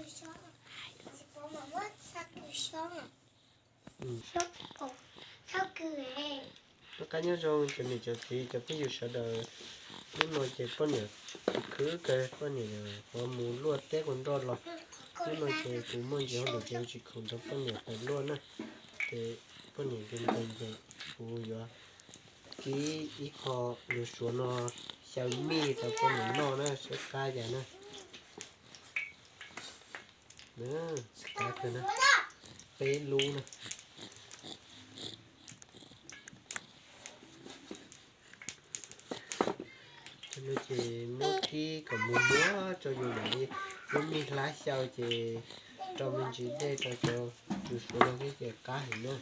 Noj qab nyob zoo cov niam cov txiv cov phooj ywg sawv daws. Hnub no ces poj niam khwv kawg, poj niam ho mus luaj teb ua nroj los. Hnub no ces kuv muaj ntsis hauj lwm ces tsis khoom nrog poj niam pais luaj na. Ces poj niam nkees nkees ces kuv yuav kib ib qho lws suav no xyaw mij rau poj niam noj na, saib qab cas na. Qab kawg na, peb lub na. Cov no ces muab kib kom muag muag tso, yus mam li muab mij hlab xyaw ces rau me ntsis dej rau cov lws suav no thiab ces qab heev na.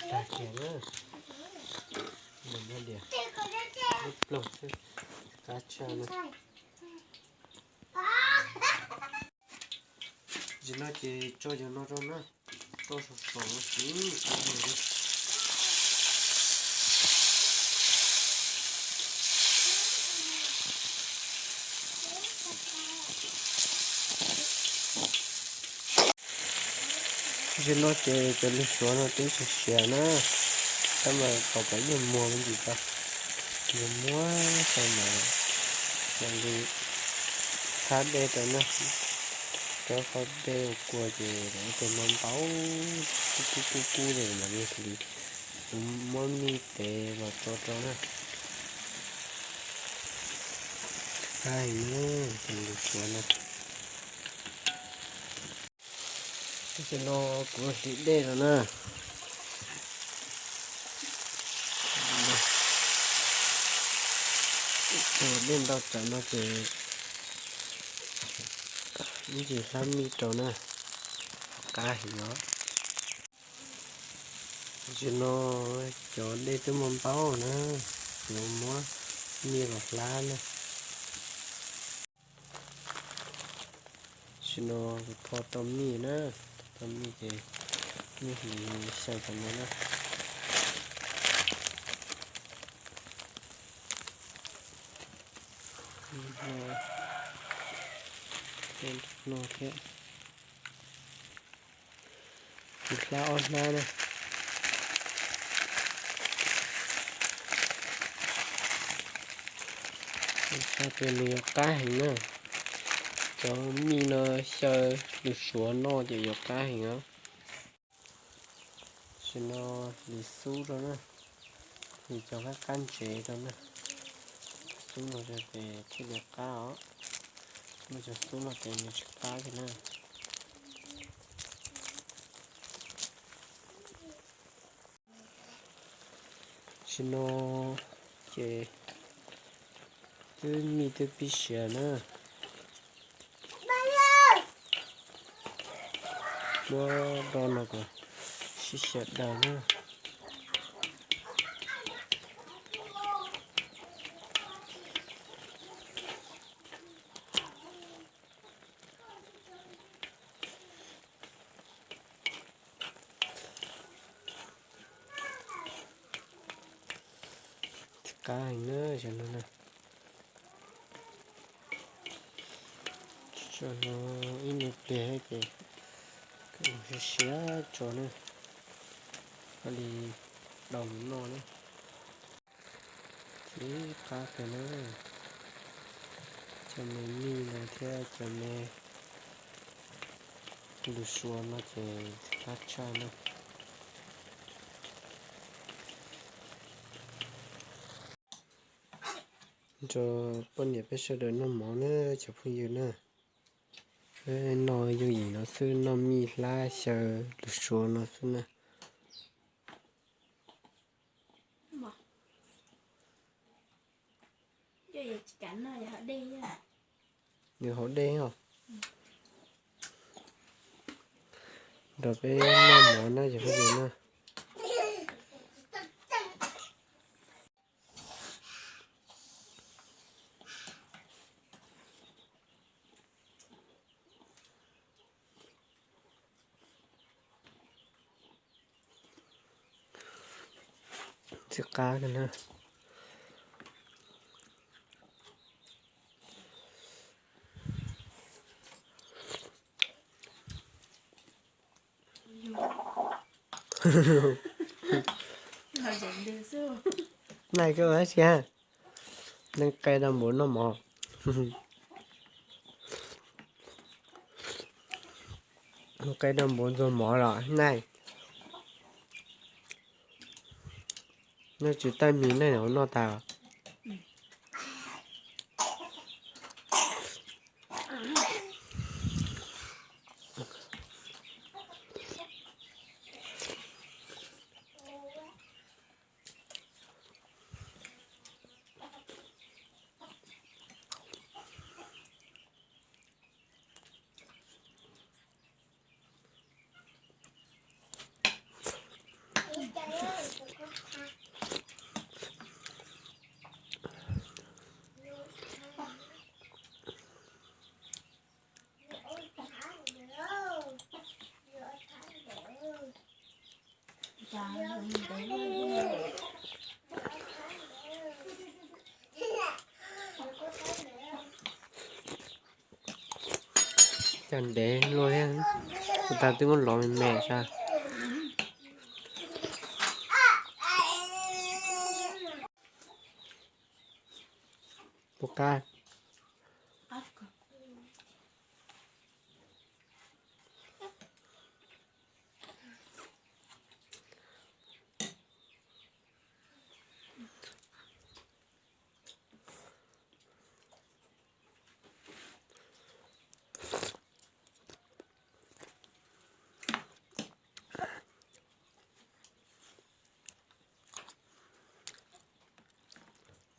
Tag kiag na. Mus no diam, ib ploog xwb, qab tshaj na. Tam sim no ces tso cov no rau na, tso saum saum no xwb. Tam sim no ces cov lws suav no twb siav siav na, tab mas tau pom ib nyuag muag me ntsis tso, yuav muab xyaw mas mam li thab dej rau na. Cov qhov dej ua kua ces ua tes no ntau kub kub kub kub ces mam li hliv, kuv muab mij tev los tso rau na. Qab heev na, cov lws suav no. Tam sim no kuv hliv dej rau na. Tus dej ntau tsawv no ces ib ntsis hlab mij rau na, qab heev os. Tam sim no cov dej twb muaj npaub na, yuav muab mij los hlab na. Tam sim no kuv tho tau mij na, tho tau mij ces mij hliv xyaw cov no na. No, no thiab. Kuv hlab ob hnab na. Hlab ces nws yuav qab heev na. Cov mij no xyaw lws suav noj ces yuav qab heev os. Tam sim no hliv xub rau na, hliv cov qab qab ntsev rau na. Xub no ces thiaj li qab os. Muaj cov xub no ces nws tsis qab kiag na. Tam sim no ces twb mij twb pib siav na. Muab do no kom sib xyaw daws na. Qab heev na, cov no na. Tso no ib nyuag pliag ces siav siav tso na, thiaj li dau mus noj na. Tib qab kawg na, cov me mij no thiab cov me lws suav no ces qab tshaj na. Nrog poj niam peb sawv daws noj mov na cov phooj ywg na. Peb noj yooj yim no xwb, noj mij hlab xyaw lws suav no xwb na. Nws haus dej os. Nrog peb noj mov na cov phooj ywg na. Tib qab kawg na. Nai koj ua dab tsi ha? Nai qe rau npua noj mov. Qe rau npua ntxuag mov los nai. Noj tsis tag mis nai noj tag. Cov ntev luaj thiab, ua tag twb muab lov me me sas. Puas qab?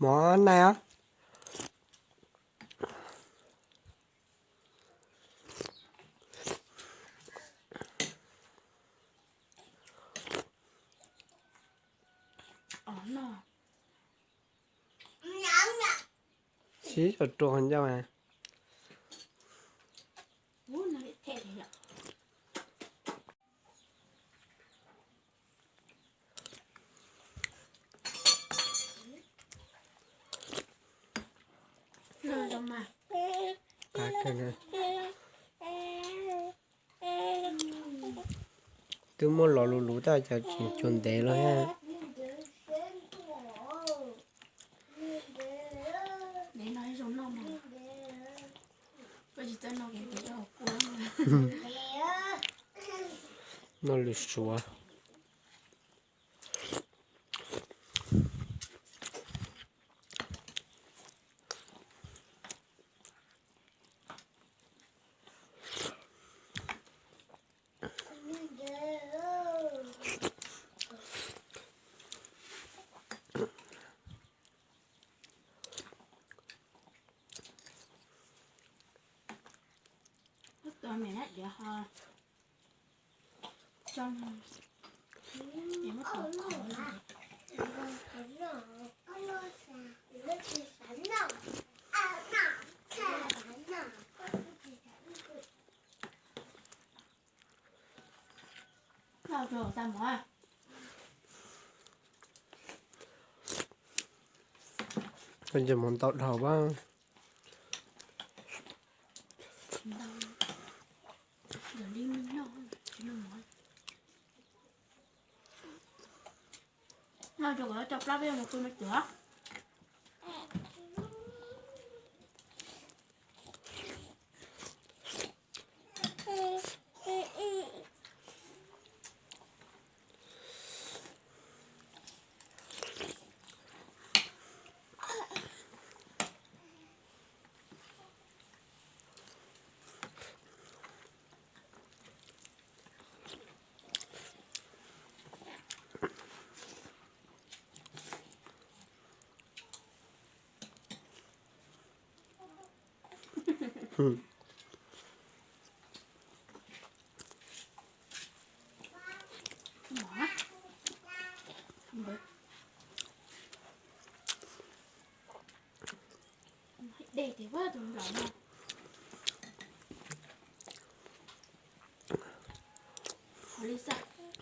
Mov nai os. Sib rua rua ncauj. Twb muab lov luv luv tab cov tseem cuag ntev lawm thiab. Noj lwm suav. Koj ntsej muag ntau dhau a.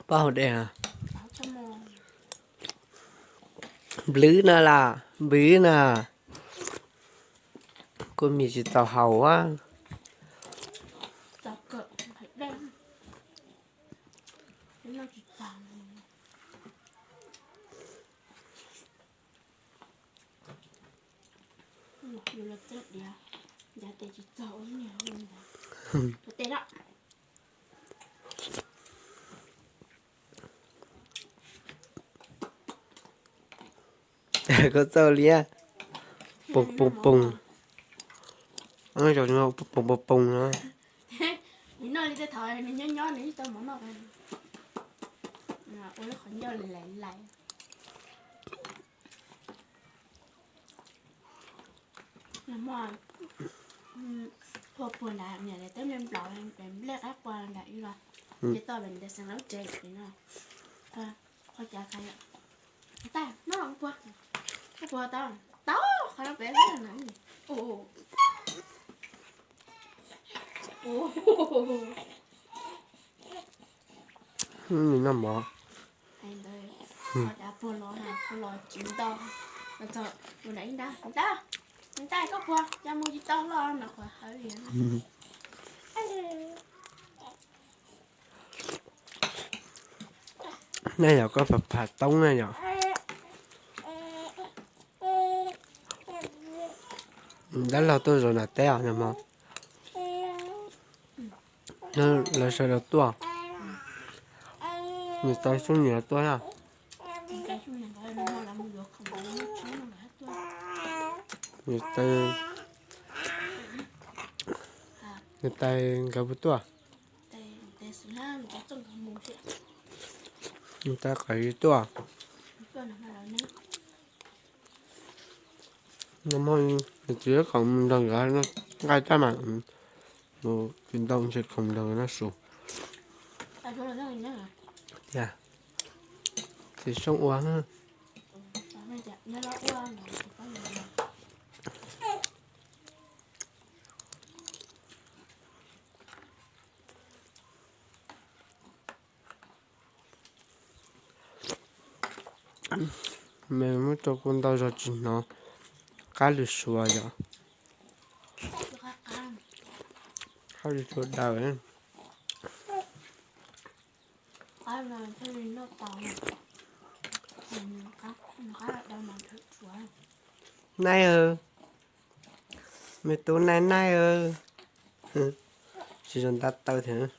Pab hauv dej a. Nplwb na las, nplwb na. Kua mis tsis txaus haus a. Yus los txeeb diav, ncav tes tsis txog ua niag ua ntawd. Ua tes lawm. Koj txawj liab. Poog poog poog. Poog poog poog no. Nws noj li tej thaum nws nyob nyob nws ib tau mov noj. Ua lub qhov ncauj lais lais. Qhua puag nrad niam twb nplej nplaum nplej qab qua nrad ib los ces toj ntes xeev lub tsev no. Qhua cas kais, tais no puag, puag tau, tau qhov no pem na. Noj mov. Qhov cas puag los, puag los tsis nto, txog ua nram ib nrab, ntab, ntab koj puag cas mus tsis tau los no qhov hawv li. Nej yog koj phav phav toob na yom. Dab laug tuaj zov nram teb os no mog. Lawv sawv daws tuaj. Nws tau xub niam tuaj na. Nws tais, nws tais nkawd puas tuaj? Nws tais qas zib tuaj. No nws txiv khoom nrog nkawd nqaij tab mas mus tsis ntau ntshe khoom nrog nkawd noj su. Tias txiv soob ua. Me muab rau kuj ntau zog tsis hnov qab lwm suav yom. Qab lwm suav daws. Naij, me tub naij naij, tsis zoo ntab taw thiab.